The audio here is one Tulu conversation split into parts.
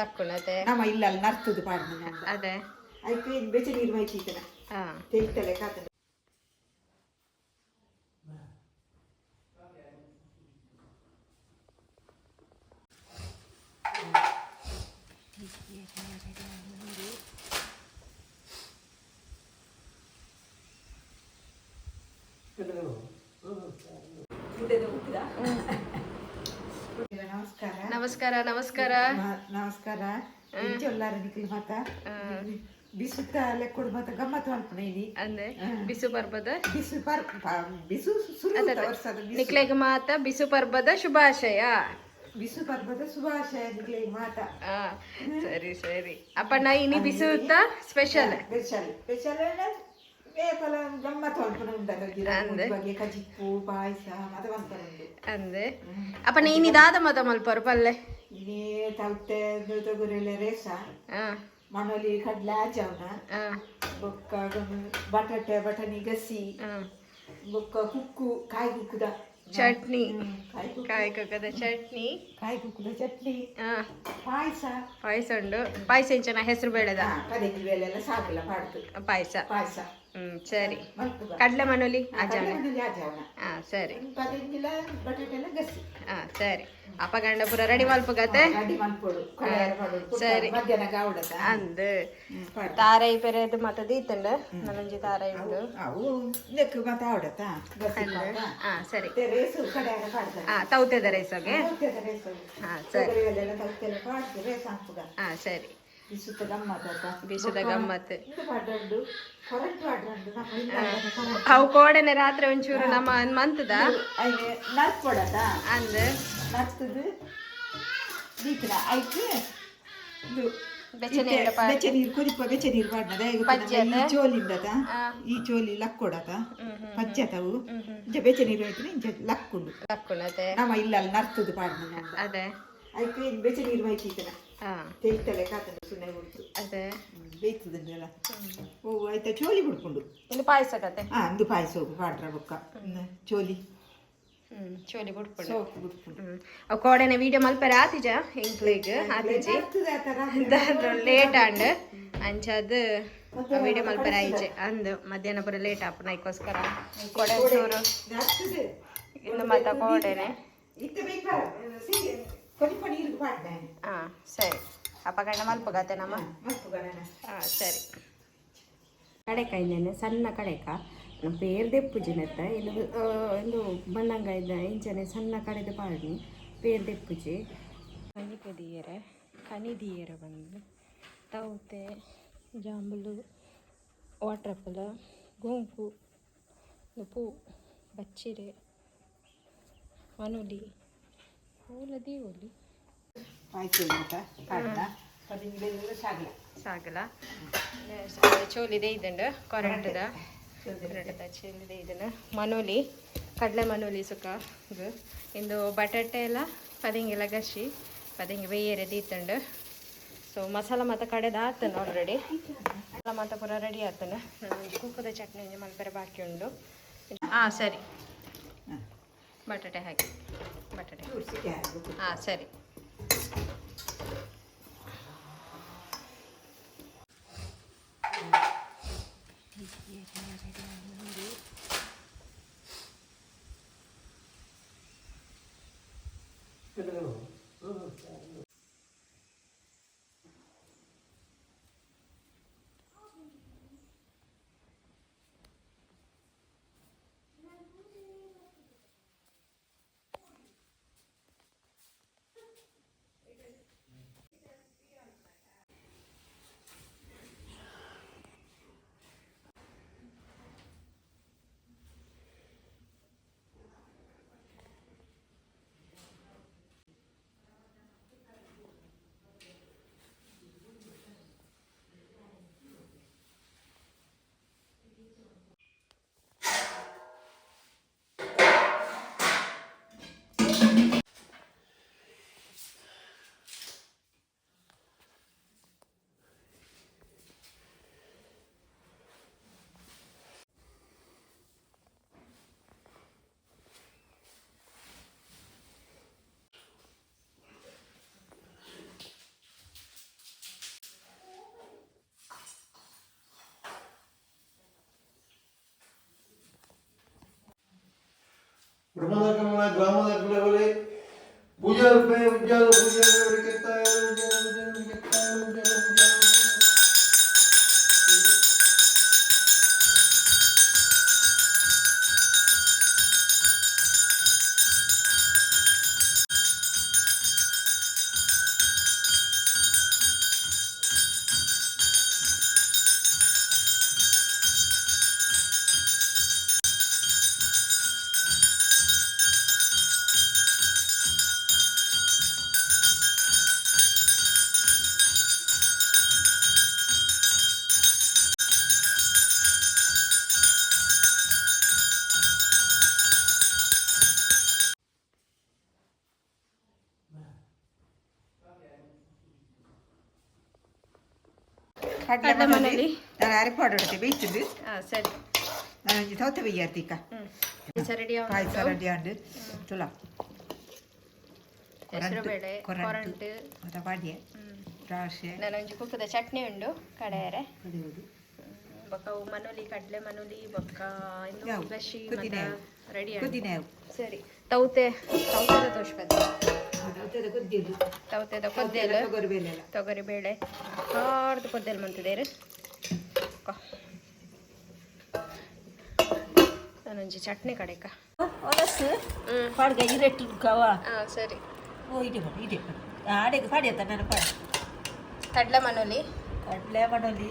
ತಕ್ಕುಣತೆ. ನಮ್ಮ ಇಲ್ಲ ನರ್ತದು ಪಾಡ್ನ. ಅದೇ. ಐಕ್ ಬೆಚ್ಚ ನೀರು ಮೈತಿತ್ತನ. ತೆಲಿತಲೆ ಕಾತನ. ನಮಸ್ಕಾರ. ನಮಸ್ಕಾರ, ನಮಸ್ಕಾರ. ನಮಸ್ಕಾರ. ಇಂಚೊಲ್ಲಾರ ನಿಖಿಲ್ ಮಾತ? ಬಿಸುತ್ತ ಲೆಕ್ಕೊಡು ಮಾತ ಗಮ್ಮತ್ ಮಲ್ಪುನ ಇನಿ. ಅಂದೆ, ಬಿಸು ಪರ್ಬದ ಬಿಸು ಪರ್ ಬಿಸು ಸುರು ವರ್ಷದ ಬಿಸು. ನಿಕ್ಲೆಗ್ ಮಾತ ಬಿಸು ಪರ್ಬದ ಶುಭಾಶಯ. ಬಿಸು ಪರ್ಬದ ಶುಭಾಶಯ ನಿಕ್ಲೆಗ್ ಮಾತ. ಸರಿ ಸರಿ ಅಪ್ಪಣ್ಣ, ಇನಿ ಬಿಸುತ್ತ ಸ್ಪೆಷಲ್? ಸ್ಪೆಷಲ್, ಸ್ಪೆಷಲ್ ಬೇಪಲ ಗಮ್ಮತ್ ಮಲ್ಪುನ ಉಂಡಲ್ಲ. ಅಂದೆ. ಬಗೆ ಕಜಿಪ್ಪು, ಪಾಯಸ ಮಾತ ಮಲ್ಪುನ ಉಂಡು. ಅಂದೆ ಅಪ್ಪಣ್ಣ, ಇನಿ ದಾದ ಮತ ಮಲ್ಪರು ಪಲ್ಲೆ? ಇನಿ ತೌತೆ ತೊಗುರೆಲೆ ರೇಸ, ಮನೋಲಿ ಕಡ್ಲೆ ಆಜವನ, ಬೊಕ್ಕ ಬಟಾಟೆ ಬಟನಿ ಗಸಿ, ಬೊಕ್ಕ ಕುಕ್ಕು ಕಾಯಿ ಕುಕ್ಕುದ ಚಟ್ನಿ. ಕಾಯಿ ಕುಕ್ಕು. ಕಾಯಿ ಕುಕ್ಕದ ಚಟ್ನಿ. ಕಾಯಿ ಕುಕ್ಕುದ ಚಟ್ನಿ, ಪಾಯಸ. ಪಾಯಸ ಉಂಡು. ಪಾಯಸ ಎಂಚನ, ಹೆಸರು ಬೇಳೆದ? ಪದೆಂಜಿ ಬೇಳೆಲ್ಲ ಸಾಕುಲ ಪಾಡ್ದು. ಪಾಯಸ. ಪಾಯಸ. ಸರಿ. ಮಲ್ಪುಗ. ಕಡಲೆ ಮನೋಲಿ ಆಜವನ. ಕಡ್ಲೆ ಮನೋಲಿ ಆಜವನ. ಸರಿ. ಪದೆಂಜಿಲ ಬಟಾಟೆ ಎಲ್ಲ ಗಸಿ. ಸರಿ, ಅಪ್ಪ ಗಂಡ ಪೂರ ರೆಡಿ ಮಲ್ಪುಗತೆ. ರೆಡಿ ಮಲ್ಪೊಡು, ಕೊಳೆಯರ ಪಾಡೋಡು. ಸರಿ. ಮಧ್ಯಾಹ್ನ ಗಾವಡತ. ಅಂದ್, ತಾರೈ ಪೆರೆದು ಮತ ದೀತಂಡ, ನನೊಂಜಿ ತಾರೈ ಉಂಡು. ಅವು ನೆಕ್ ಮತ್ತೆ ಆವಡತ ಗಸಿ. ಸರಿ. ರೇಸು ಕಡೆಯಾರ ಪಾಡ್ದ. ತೌತೆದ ರೈಸೋಗೆ. ರೇಸು. ಸರಿ. ತೊಗರಿಯಲ್ಲೆಲ್ಲ ತೌತೆಲ್ಲ ಪಾಡ್ದು ರೇಸ್ ಹಾಕುಗ. ಸರಿ. ಬಿಸುತ್ತ ಗಮ್ಮತ್ ಆತ. ಬಿಸುದ ಗಮ್ಮತ್. ಇದು ಪಾಡ್ರಂಡು, ಕೊರಂಟು ಪಾಡ್ರಂಡು ನಮ್ಮ ಇಲ್ಲ ಕೊರಂಟು. ಅವು ಕೋಡನೆ ರಾತ್ರಿ ಒಂಚೂರು ನಮ್ಮ ಮಂತದ. ಐನೆ ನರ್ಕೊಡತ. ಅಂದ್. ನರ್ತದು ದೀಪನ ಐಕ್ ಇದು. ಬೆಚ್ಚ ನೀರು. ಬೆಚ್ಚ ನೀರು ಕೊದಿಪ್ಪ, ಬೆಚ್ಚ ನೀರು ಪಾಡ್ನದ. ಈ ಚೋಲಿಂದತ ಈ ಚೋಲಿ ಲಕ್ಕೊಡತ ಪಚ್ಚತವು. ಇಂಚ ಬೆಚ್ಚ ನೀರು ಆಯ್ತು, ಇಂಚ ಲಕ್ಕುಂಡು. ಲಕ್ಕುಣತೆ. ನಮ್ಮ ಇಲ್ಲ ನರ್ತದು ಪಾಡ್ನ. ಅದೇ. ಐಕ್ ಬೆಚ್ಚ ನೀರು ಮೈತಿತ್ತನ. ತೆಲಿತಲೆ ಕಾತನ ಸುಣ್ಣೆ ಬಿಡ್ತು. ಅದೇ. ಬೇಯ್ತದಲ್ಲ. ಓ ಆಯ್ತಾ, ಚೋಲಿ ಬಿಡ್ಕೊಂಡು. ಇದು ಪಾಯಸ ಕತೆ. ಅಂದು ಪಾಯಸ ಹೋಗು ಪಾಡ್ರ ಬೊಕ್ಕ ಚೋಲಿ. ಚೋಲಿ ಬಿಡ್ಕೊಂಡು. ಸೋಕು ಬಿಡ್ಕೊಂಡು. ಅವು ಕೋಡನೆ ವಿಡಿಯೋ ಮಲ್ಪರೆ ಆತಿಜ, ಎಂಕ್ಲೆಗ್ ಆತಿಜಿ. ಲೇಟ್ ಆಂಡ್, ಅಂಚಾದ್ ವಿಡಿಯೋ ಮಲ್ಪರೆ ಆಯ್ಚೆ. ಅಂದು ಮಧ್ಯಾಹ್ನ ಪೂರ ಲೇಟ್ ಆಪುನ, ಐಕೋಸ್ಕರ ಕೋಡೆ ಚೂರು ಇನ್ನು ಮತ್ತ ಕೋಡೆನೆ. ಇತ್ತೆ ಬೇಕು ಕೊದಿಪ್ಪ ನೀರು ಪಾಡ್ದೆ. ಸರಿ, ಅಪ್ಪ ಗಂಡ ಮಲ್ಪುಗತೆ ನಮ್ಮ. ಮಲ್ಪುಗಣ. ಸರಿ. ಕಡೆಕಾಯಿ ಸಣ್ಣ ಕಡೆಕ ಪೇರ್ ದೆಪ್ಪುಜಿ ನೆತ್ತ ಇಂದು ಇಂದು ಬಣ್ಣಂಗಾಯ್ದ ಇಂಚನೆ ಸಣ್ಣ ಕಡೆದ ಪಾಡ್ನಿ ಪೇರ್ ದೆಪ್ಪುಜಿ. ಕನಿಪೆ ದೀಯರೆ, ಕನಿ ದೀಯರೆ ಬಂದು ತೌತೆ, ಜಾಂಬುಲು, ವಾಟರ್ ಆಪಲ್, ಗೋಂಕು, ಪೂ ಬಚ್ಚಿರೆ, ಮನೊಲಿ ಪೂಲ ದೀವೊಲಿ. ಪಾಯಸ ಊಟ ಪಾಡ್ದ ಪದಿಂಜಿ ಸಾಗಲ. ಸಾಗಲ ಚೋಲಿದೆ ಇದ್ದಂಡು, ಕೊರಂಟದ ಕೊರಂಟದ ಚೋಲಿದೆ ಇದನ್ನು. ಮನೋಲಿ, ಕಡಲೆ ಮನೋಲಿ ಸುಕ್ಕ ಇದು. ಇಂದು ಬಟಾಟೆ ಎಲ್ಲ ಪದಿಂಗೆಲ್ಲ ಗಸಿ ಪದಿಂಗೆ ಬೇಯರೆ ದೀತಂಡು. ಸೊ ಮಸಾಲ ಮಾತ ಕಡೆದ ಆತನ ಆಲ್ರೆಡಿ. ಮಸಾಲ ಮಾತ ಪೂರ ರೆಡಿ ಆತನ. ನಾನು ಕುಕ್ಕದ ಚಟ್ನಿ ಒಂಜಿ ಮಲ್ಪೆರೆ ಬಾಕಿ ಉಂಡು. ಸರಿ, ಬಟಾಟೆ ಹಾಕಿ, ಬಟಾಟೆ. ಚೂರು ಸಿಟಿ ಹಾಕ್ಬೇಕು. ಸರಿ. ಗ್ರಾಮದ ಪೂಜಾ ರೂಪೆ ಉಜ್ಜಾಲ ಪೂಜಾ ಕೆತ್ತಾಯ ಕೆತ್ತಾಯ ಪೂಜಾ. ಕಡಲೆ ಕಡ್ಲೆ ಮನೋಲಿ ಮನೋಲಿ. ನಾನು ಅರೆಪಾಡು ಬೇಯ್ತುಂಡು. ಹಾ, ಸರಿ. ನಾನು ಒಂಜಿ ತೌತೆ ಬೇಯ್ಯಾರ್ತಿಕ್ಕ. ಪಾಯಸ ರೆಡಿ. ಪಾಯಸ ರೆಡಿ ಆಂಡ್ ತುಲ. ಹೆಸರು ಬೇಳೆ, ಕೊರಂಟು. ಮತ್ತ ಪಾಡ್ಯೆ ದ್ರಾಕ್ಷೆ. ನಾನೊಂಜಿ ಕುಕ್ಕದ ಚಟ್ನಿ ಉಂಡು ಕಡೆಯರೆ. ಕಡಿಯೋದು. ಬೊಕ್ಕ ಅವು ಮನೋಲಿ, ಕಡಲೆ ಮನೋಲಿ, ಬೊಕ್ಕ ಇಂದು ಯಾವು? ಗಶಿ. ಕುದಿನ ಯಾವು? ರೆಡಿ. ಕುದಿನ ಯಾವು? ಸರಿ, ತೌತೆ, ತೌತೆದ ತೋಷ್ಪದ. ತೌತೆದ ಕುದ್ದಿದ್ದು. ತೌತೆದ ಕೊದ್ದೆಲು. ತೊಗರಿ ಬೇಳೆಲ್ಲ. ತೊಗರಿ ಬೇಳೆ ಕಾಡ್ದು ಕೊದ್ದೆಲು ಮಂತಿದೇರು. ನಾನೊಂಜಿ ಚಟ್ನಿ ಕಡೆಕ. ಒನಸ್ ಪಾಡ್ಗ ಇರೆಟ್ಟು ಕವ. ಹಾಂ, ಸರಿ. ಓ, ಇಡೆ ಪಾಡು, ಇಡೆ ಪಾಡು, ಆಡೆಗೆ ಪಾಡ್ಯತ್ತ ನಾನು ಪಾಡು. ಕಡಲೆ ಮನೋಲಿ. ಕಡಲೆ ಮಣಲಿ,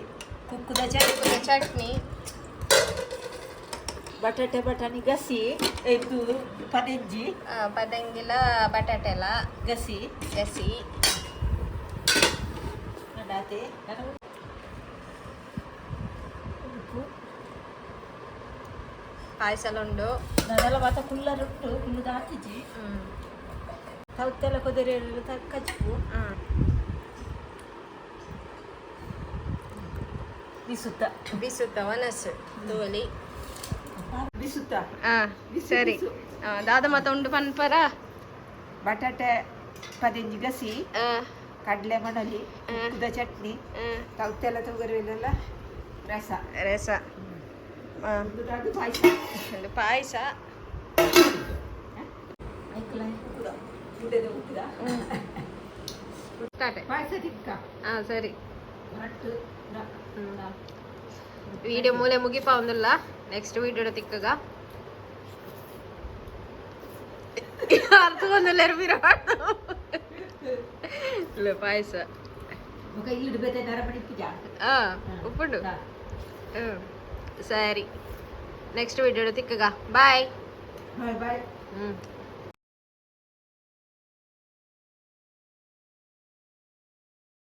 ಕುಕ್ಕುದ ಚಟ್ನಿ. ಕುಕ್ಕದ ಚಟ್ನಿ. ಬಟಾಟೆ, ಬಟಾಣಿ ಗಸಿ, ಇದು ಪನೆಂಜಿ. ಪದಂಗಿಲ, ಬಟಾಟೆ ಎಲ್ಲ. ಗಸಿ. ಗಸಿ. ನಾತೆ ನಾನು ಉಪ್ಪು. ಪಾಯಸ ಎಲ್ಲ ಉಂಡು. ನಾನೆಲ್ಲ ಮಾತ ಕುಲ್ಲರುಂಟು, ಕುಲ್ಲುದ ಹಾಕಿಜಿ. ತೌತೆಲ್ಲ ಕೊದರೆ ಕಜ್ಪು. ಬಿಸುತ್ತ. ಬಿಸುತ್ತ ಒನಸು ತೋಲಿ. ಬಿಸುತ್ತ. ಹಾಂ, ಸರಿ. ದಾದ ಮಾತ ಉಂಡು ಪನ್ಪರ? ಬಟಾಟೆ ಪದೆಂಜಿ ಗಸಿ, ಕಡಲೆ ಮಣಲಿ, ಉಪ್ಪುದ ಚಟ್ನಿ, ತೌತೆಲ್ಲ ತೊಗರಿ ಬೇಳೆಲ್ಲ ರಸ. ರಸ. ಒಂದು ಪಾಯಸ. ಒಂದು ಪಾಯಸ. ಐಕ್ಲ ಉಕ್ಕುದ ಉಂಡೆದ ಉಕ್ಕುದ. ಸ್ಟಾರ್ಟ್. ಪಾಯಸ ತಿಕ್ಕ. ಹಾಂ, ಸರಿ. ರಟ್ಟು. ವಿಡಿಯೋ ಮೂಲೆ ಮುಗಿಪಾ ಒಂದಿಲ್ಲ, ನೆಕ್ಸ್ಟ್ ವಿಡಿಯೋ ತಿಕ್ಕಗ. ಅರ್ಥ ಇಲ್ಲ ಪಾಯಸ. ಮುಖ ಇಲ್ಲಿ ಬೇತೆ ನರಮಣಿ ಪೂಜಾ. ಆ ಉಪ್ಪುಂಡು. ಸರಿ, ನೆಕ್ಸ್ಟ್ ವಿಡಿಯೋ ತಿಕ್ಕಗ, ಬಾಯ್. Bye bye. ಹ್ಞೂ.